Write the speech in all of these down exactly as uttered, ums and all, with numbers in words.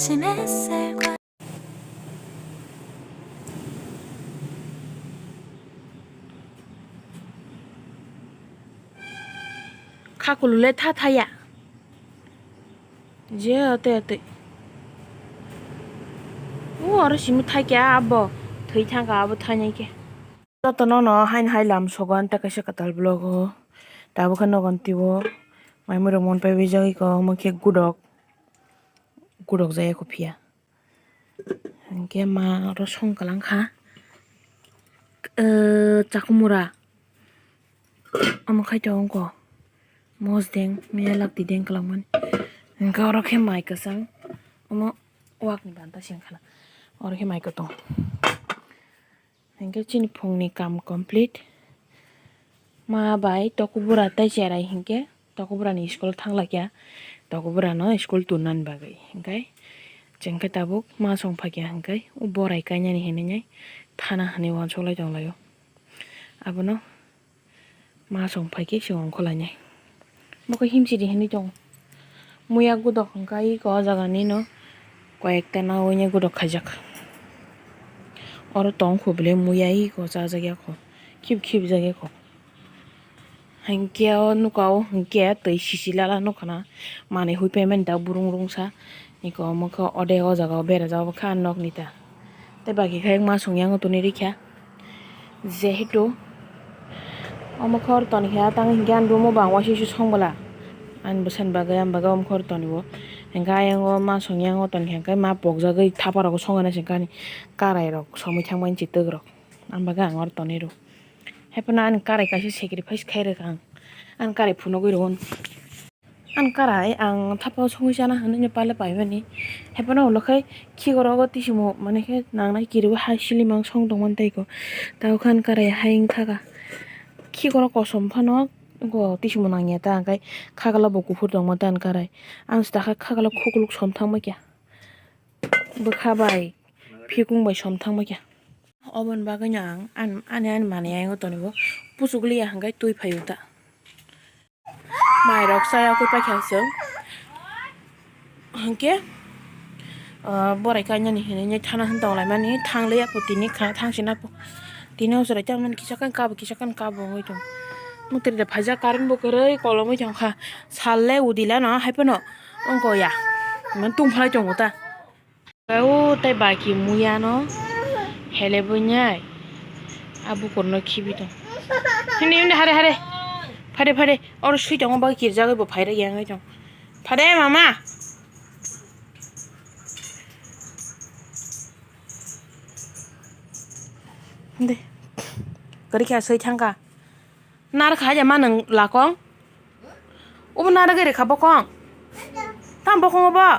Kha kulu le tha thaya. Je ate ate. O aro simi thai kya abo. Thwi thang ka abo thai nai khe. Joto no no hain hai lam sogo anta kaisa kwtal vlog o. Tabuk khe nogon tibo. Mai mui rok mon pai bijagwi ko omo khe gudok. Gudok jaya ko phiya. Hingke ma oro song kalang kha. Eh, chakumura. Omo khai tongo ko. Mosdeng, miya lakti deng kalangmani. Hingke oro khe mai kwchang. Omo wakni banta sing khana. Oro khe mai kwtong. Hingke chini phungni kam complete. Ma bai tokobura tei cherai hingke. Tokobura ni school thang lakya, tokobura no school turnani bagwi. Hingke chwng khe tabuk ma song phakya hingke o borai kainani hinwi thana hinwi uansuk lai tong laio. Abono ma song phaikhe chwng ongkhor lainai. Bo khe himsidi hinwi tongo. Muya gudok hingke iko o jaga ni no koi ekta nawi ni gudok khaijak. Oro tong kho bwlai muya iko chajakya kho, khib khibjakya kho. Hingke o nuka o hingke twi sisi lala nukha na manwi hui payment da burung rungsa niko omo khe ode o jaga o berajak kha nok ni ta tei baki khe ma song yang toni rikha jehetu omo khe oro toni kha tang hingke ang room o bang waisa song bwla ani bwsani bagwi ani bagwi omo khe oro toni bo hingke ayang o ma song yang o toni kha hingke ma pokjagwi thapa rok song nai singkha ani karai rok somoi thang mani chitok rok ani bagwi ang oro toni rw. Haiphano ani karai kaisa sacrifice khai rwkha ang. Ani karai phunugwi rwo. Ani karai ang thapa songwi chana hinwi pale paimani. Haiphano ulo khai khikorogo tisimo mane khe nangnai kiriwi hai silimang song tongmani tei ko. Tabukhe ani karai hai wng thaka. Khikoro kosom phano go tisimo nangya ta, hingkhai khagala bo kuphur tongma ta ani karai. Ang sita kha khagala khukluk som thangma kya. Bwkha bai phikung bai som thangma kya. Oboni bagwino ang an-, ani, ani manwi ayang tonibo puchukliya hingkhai twi phaio ta. Mairok chaya khe paikha chwng. Hingkhe, ah, borai kainani hinwi thana hwn tonglaimani, thangliya po tini kha-, thangsinai po. Tini o chwrai tamani kisa khe kabo, kisa khe kabo wngwi tongo. Mwtwrwi da phaijak current bo kwrwi kolomwi tongkha. Sal le udilano haiphano wngkha ya. Mane tungphalai tongo ta. O tei baki muya no hele bwinai a bukur no khibi tong. Hindi hindi hare hare. Phade phade oro sui tongo baki kirjagwi bo phairek yang tong. Phade mama. Hindi. Kari kha sui thangka. Nar kha ya ma nang lakong. Ubo nara gari kha bokong. Tam bokong obo.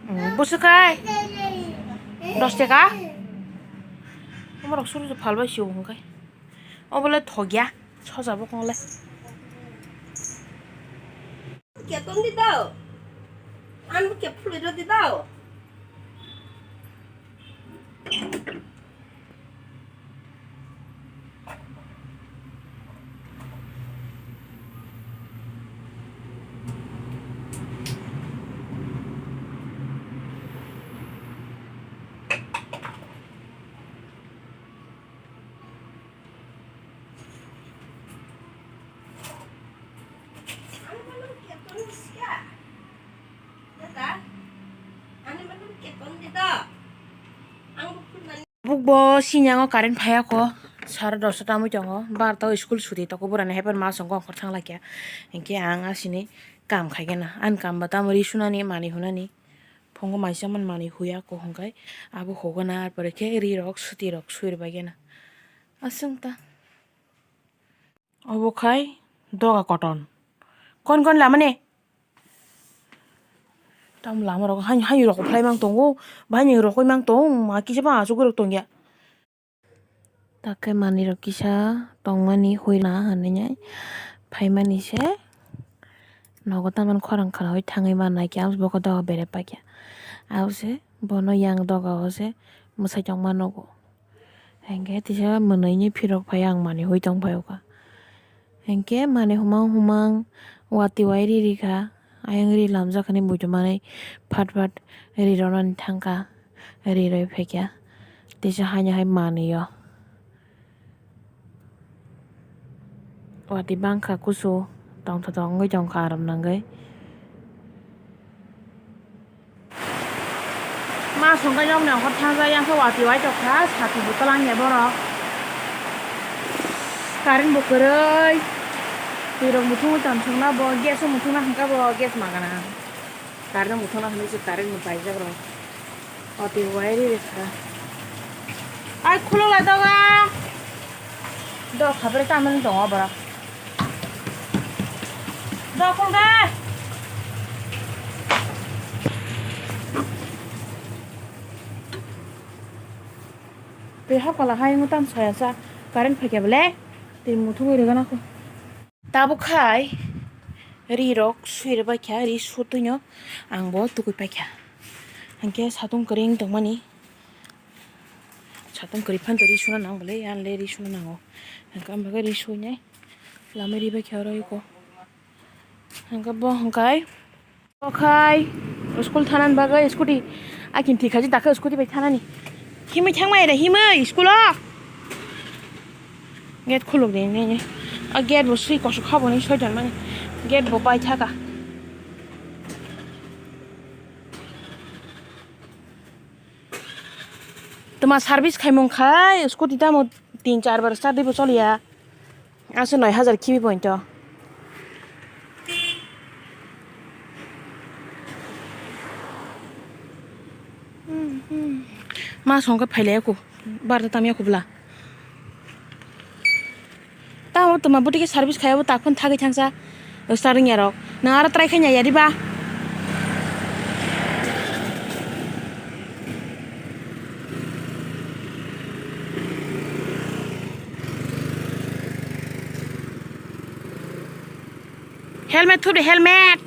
Hmm, busu kai. Dos teka. Omo rok suru phal bai siyo hongkai. Obo le thogya. Soja bokong le. Keton di dao. An bu kep phulwi rw di dao. Bukbo sinyango current phaiya kho, sare dosta tamwi tongo, barta o school suti toko burani haiphano ma songkho ongkhor thang laikha, hinkhe ang asini kam khaikhe na, ani kam bo tamo ri sunani, manwi hunani, phungo maisa man manwi huya kho hwnkhai abo hogana, ar pore khe ri rok suti rok sui rwbaikhe na, aswk ta. Obo khai doga koton. Kon kon lamani? Tam lama rok hai, hai rok phlai mang tongo. Bahai ni rokoi mang tong, ma kisa ba asugurok tongya. Takhai manwi rok kisa tongmani huina hinwi phaimani se. Nogo tamani khorang khwlaui thangwi mannai khe, abo se bokol doga bere paikha. Abo se bono yang doga o se mwsai tongma nugo. Hinkhe tisa mwnwi ni phirok phai ang manwi hui tong phai o kha. Hinkhe manwi humang humang watwi wai riri kha. Ayang ri lamjak hinwi muitu manwi phat phat ri ronani thangkha, ri roi phaikha, teisa haino hai manwi o. Watwi bangkha kusu tongthotok wngwi tongkha arom nangwi. Ma songkha yokni okhor thangjak yang khe watwi wai tongkha, sati bo twlang ya borok. Current bo kwrwi. Twirok muthungwi tong songna bo, gas o muthungna hwnkha bo, gas magana. Current o muthungna hwnwi se current bo paijak rok. Watwi wai ri rikha. Ai khuluk lai doga. Dok khabre tamani tongo borok. Dok khulga. Twi hapkala hai wngwi tamo soyasa current phaikhe bole twi muthungwi rwgana kho. Tabuk khai ri rok sui rwbaikha, ri sutwino ang bo tukui paikha. Hinkhe satung kwrwi wng tongmani. Satung kwrwi phano ri suna nang bole, ang le ri suna nango. Hinkhe ang bagwi ri suinai. Lamai ri bai khe oro eko. Hinkhe bo hinkhe. Bo khai school thanani bagwi scooty. Akin thikhaji dakhe scooty bai thanani. Himwi thangmai re, himwi school o. Gate khuluk di nini. A gate bo swi kosok kha bo ni soiton mani. Gate bo pai thaka. Tuma service khaimung khai scooty tamo tin char bar start dibo choliya. Ase noi hajar khibi point o. Ma songkhe phailaya ku. Bar ta tamya ku bla. Tamo tuma bwtwi khe service khaiya bo tak phano thagwi thangsa. Starting yarok. Nang aro try khaina yadi ba. Helmet thudi, helmet.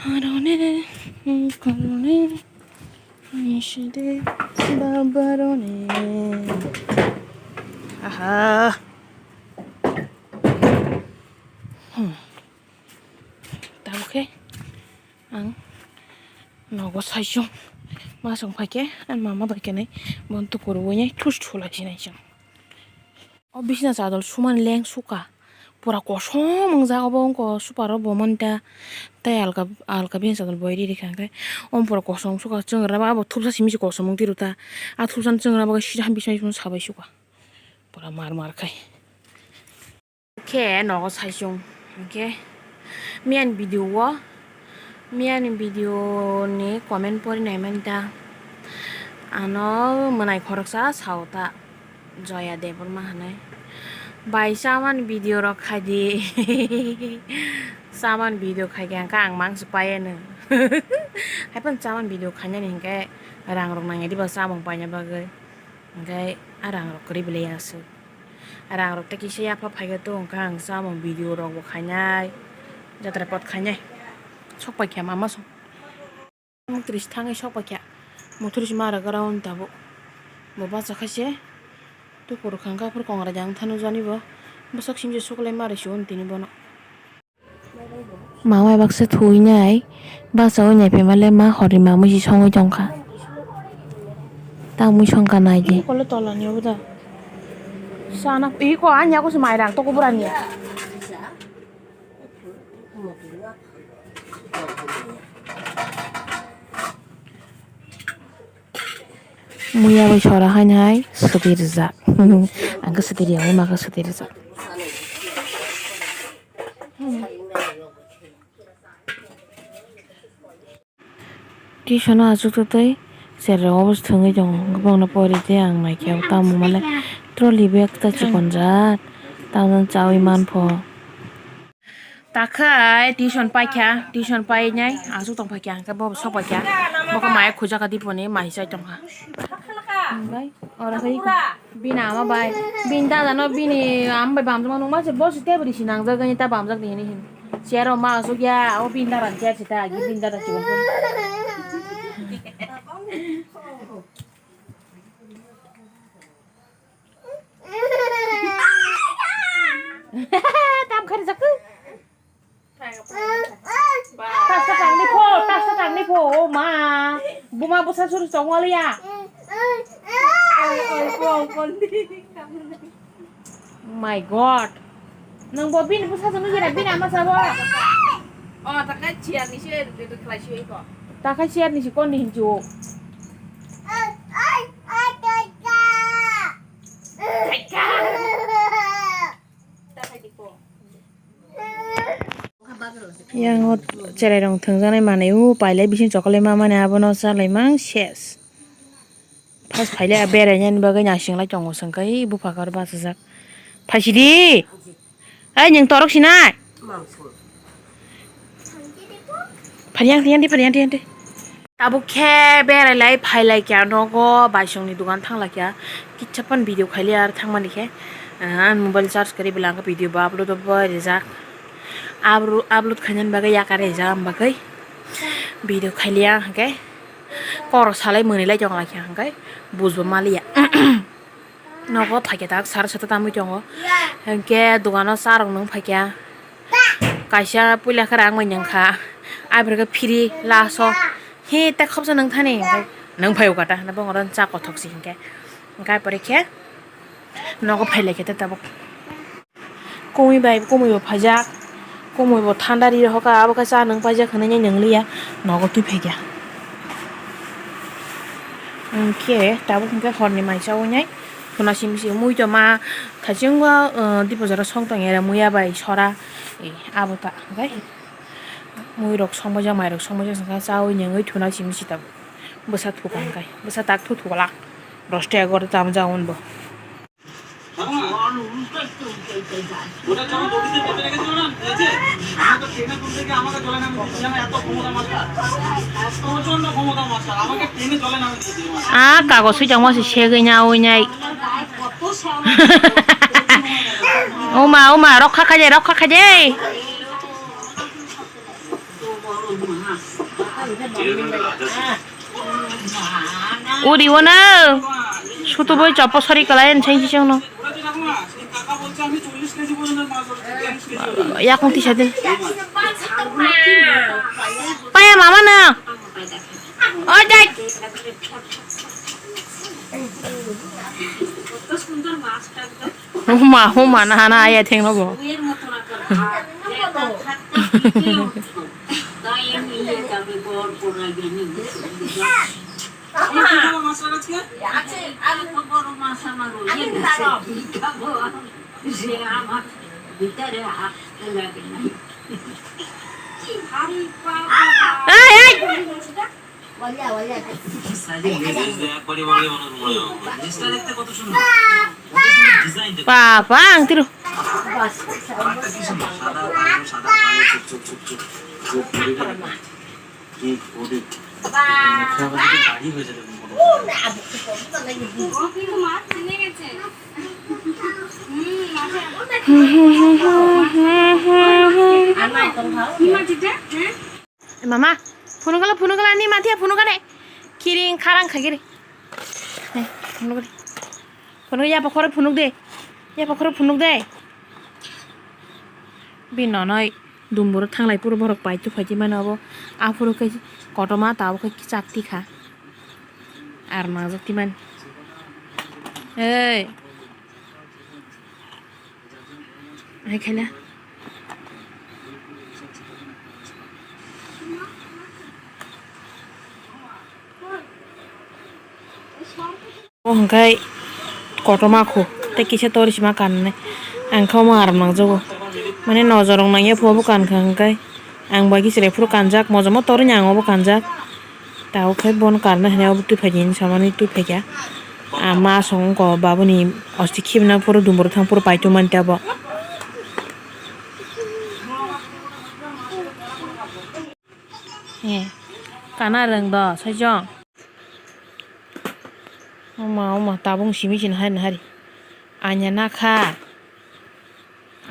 Arone, korone, nishide, babarone. Aha. Hmm. Tabuk khe ang nogo saichung. Ma song phaikhe, ang mama bai khe nai, bon tukur wngya, thus thulai sinai chwng. O bisna chadol sumani leng suka. Pura kosom wngjak obo wngkha super o bo manta. Tei alka, alka bisna chadol bo ri rikha hwnkhe. Omo pura kosom suka chwng rwma abo thupsa simi se kosom wng tiro ta. A thupsa chwng rwma khe sida ham bisai sabai suka. Pura mar mar khai. Khe nogo saichung. Hwnkhe. Miyani video o, miyani video ni comment pori nai manta. Ano mwnai khoroksa sao ta, Joya Debbarma hinwi. Bai, chamani video rok khai di. Chamani video khai khe ang khe ang mangsa pai ano. Haiphano chamani video khainani hinkhe rang rok nangya diba chamung paina bagwi. Hinkhe a rang rok kwrwi belai aswk. Rang rok tei kisa yapha phaikhe to wngkha ang chamung video rok bo khainai, jatra pot khainai. Sok paikha mama song. Muktrisi thangwi sok paikha. Muktrisi ma rwgwra hwn tabuk. Bo bacha khaise. Tukur rwkha hwnkha aphuru kongra jang thanu jani bo. Bwswk simse suklai ma rwisi hwn tini bono. Mama baksa thuinai, baksa oi nai phaima le ma horni mamui si songwi tongkha. Tamui songkha nai di. Iko le tola ni obo da. Sana, iko anya ko se mai rang to ko bura ni. Muya bai sora hainai swtwi rijak. Ang khe swtwi riyangwi ma khe swtwi rijak. Tuition o achuk twi twi cherai obo se thwngwi tongo. Hwnkhe bono pori tei ang naikhe tamo male trolley bag ta chikon jat tamo chawi manpho. Takhai tuition paikha, tuition painai aswk tongphaikha, hwnkhe bo sok paikha, bokhe maya khujaka diponi mai chai tongkha. Bai, oro khe iko. Bini ama bai, bini dada no bini ama bai bamjak ma nukma se bo se tebri si nangjak gani ta bamjak di hini hin. Chair o ma aswk ya, o bini dada chair se ta agi bini dada chikon. Bwsa suru chongwaliya. My God. Nang bo bini bwsa sunu jira bini ama sabo. Oh, takai chair ni se, takai chair ni se kon ni hinju. Yang o cherai rong thwngjaknai manwi o pailai bising chokolai ma mani abono chalai mang ses. Pas phailai a berainani bagwi naising lai tongo chwng khe bupha khe oro bachajak. Phaisidi. Ai nwng torok sinai. Phariang phariang di phariang phariang di. Tabuk khe berai lai phai lai kya nogo baisongni dogan thang lai kya. Kitsa pan video khai liya ar thang mani khe. Ang mobile charge kwrwi bwla ang video bo upload bo rijak. Upload khainani bagwi yakar rijak ang bagwi. Video khai liya hwnkhe. Koro salai mwnwi lai tong lai kya hwnkhe. Bujbo maliya. Nogo phaikhe tak sara sata tamwi tongo. Hwnkhe dogano charok nung phaikha. Kaisa puila khe rang bai nung kha. Aphuru khe phiri laso. He ta khopsa nung thani. Nung phai ukata hwnwi bongoro cha kothok si hinkhe. Hwnkhe aphuru khe nogo phai lai khe ta tabuk. Kumui bai kumui bo phaijak. Kumui bo thanda ri rohor kha, abo khe cha nung paijak hinui nung liya, nogo twi phaikha. Hwnkhe tabuk hwnkhe horni mai chaui nai, thuna simi simi mui toma thaichungo, uh, dipojora song tong era muya bai sora, eh, abo ta hwnkhe mui rok song baijak, mai rok song baijak, hwnkhe chaui nungui thuna simi si tabuk bwsa thuka hwnkhe, bwsa tak thu thuklak, dos ta egaroh ta tamo jagoni bo. ওটা যখন ওটিতে পেতে রেখেছিল না, নিচে, আমি তো ট্রেনে তুলতে গিয়ে আমাকে জলে নামিয়ে দিয়েছি, জানো, এত ক্ষমতা মাস্টার, প্রচণ্ড ক্ষমতা মাস্টার, আমাকে ট্রেনে জলে নামিয়ে দিয়েছে। Ah, kago sui tongma si segwi nya oi nyai. Oma, oma, rokha khaje, rokha khaje. Uri wono. Sutu boi chopo sori kalai en cheng chengno. Yakung tisa din. Paya mama no. Oi dai. Huma, huma, na, na, aya thengno bo. এই, এই! বাবা, আংটির। Mama, phunukala, phunukala, ni mathia phunukane. Kiring kharang khagiri. Ne, phunukri. Phunuk ya pokhoro phunuk de. Ya pokhoro phunuk de. Bi nonoi dumburo thanglai puro borok pai tu phaidi mano abo. Aphuru khe kotorma tabo khe chak tikha. Ar majak timan. Ei. Hai khaila. O hwnkhe kotorma khu tei kisa tori sima kanne. Ang khe omo aram nangjago. Mane nojor rok nangya phubo kankha hwnkhe. Ang bai khe chwrai phuru kanjak, mojomo torwi ni ang obo kanjak. Tabuk khe bono karna hinwi obo twi phaidi hinwi samani twi phaikha. Ah, ma song wngkha o babuni osti khibina phuru dumbur thang phuru pai tongmani tei abo. Eh, kana rwng do saichung. Oma, oma, tabung simi sini hari hari. Anya nakha.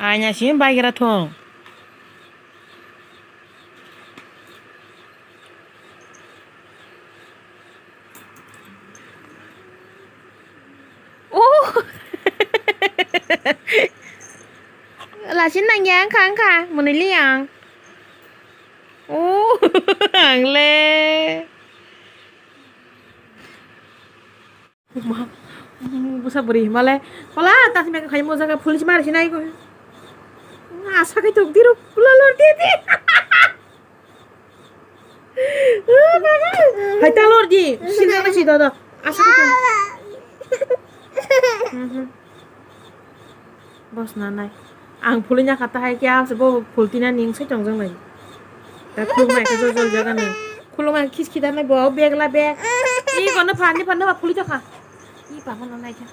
Anya simi baigra thung. Oh. Lasin nang yang khang kha, muni liang. Oh, ang le. Bwsa bwrwi himale kola tasi mekha khai mo jaga phul si mar sinai ko. Asa khai tok diro pula lor di di. Hai ta lor di. Sida na sida da. Asa khai tok. Mhm. Bos na nai. Ang phulwi nya kha ta hai khe asa bo phul tina ning sai tong jang nai. Ta khulumai khe jol jol jaga nai. Khulumai khis khida nai bo beg la beg. I kono phan ni phan no ba phulwi tokha. I baba no nai kha.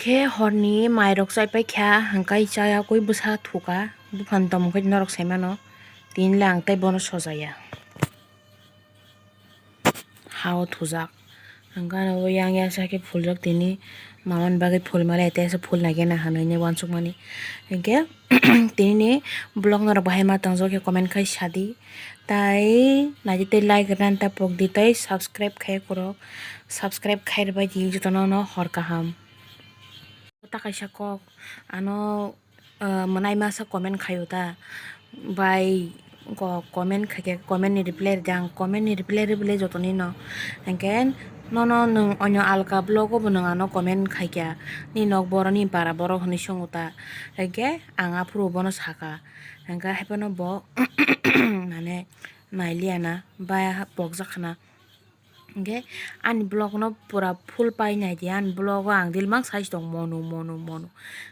Khe horni mairok chaipai kha, hwnkhai chaya kwi bwsa thuka, buphang tongmung khe norok sai mano, tini le ang tei bono sojaya. Hao thujak, hwnkhai ano yang ya sa khe phuljak tini, mamani bagwi phul male tei phul nai khe na hinwi uansukmani. Hinkhe tini ni vlog norok bahai ma tongjak khe comment khai sadi, tai naidi tei like rwna ta pokdi tei subscribe khai kwrwk, subscribe khai rwbaidi jotono no hor kaham. Ta kaisa kok ano, ah, mwnai masa comment khaio ta, bai kok comment khaikhe comment ni reply rwdi ang, comment ni reply rwbwle jotonino. Hinkhe nono nwng onyo alka vlog o bo nwng ano comment khaikha, ni nok borok ni para borok hinwi swngo ta, hinkhe ang aphuru bono saka, hinkhe haiphano bo mane nailiya na ba pokjak khna. Hinkhe ani vlog no pura full pai nai di, ani vlog o ang dil mang sai tong monu, monu, monu,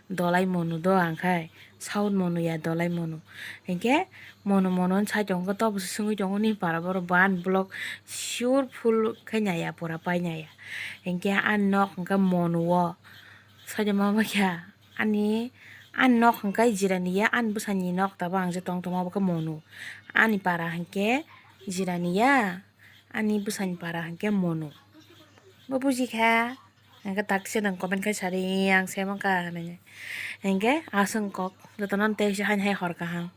dolai monu do ang khai, south monu ya dolai monu. Hinkhe monu, monu sai tong khe tobo se swngwi tongo ni para borok bo ani vlog sure full khai nai ya, pura pai nai ya. Hinkhe ani nok hinkhe monu o sai tong ma kha ani, ani nok hinkhe jirani ya, ani bwsani nok tabuk ang je tong tongma bo khe monu, ani para hinkhe jirani ya. Ani bwsani para hinkhe monu. Bo bujikha. Hinkhe takse nwng comment khai sari, ang se mankha hinwi. Hinkhe aswk kok jotono tei se haini hai hor kaham.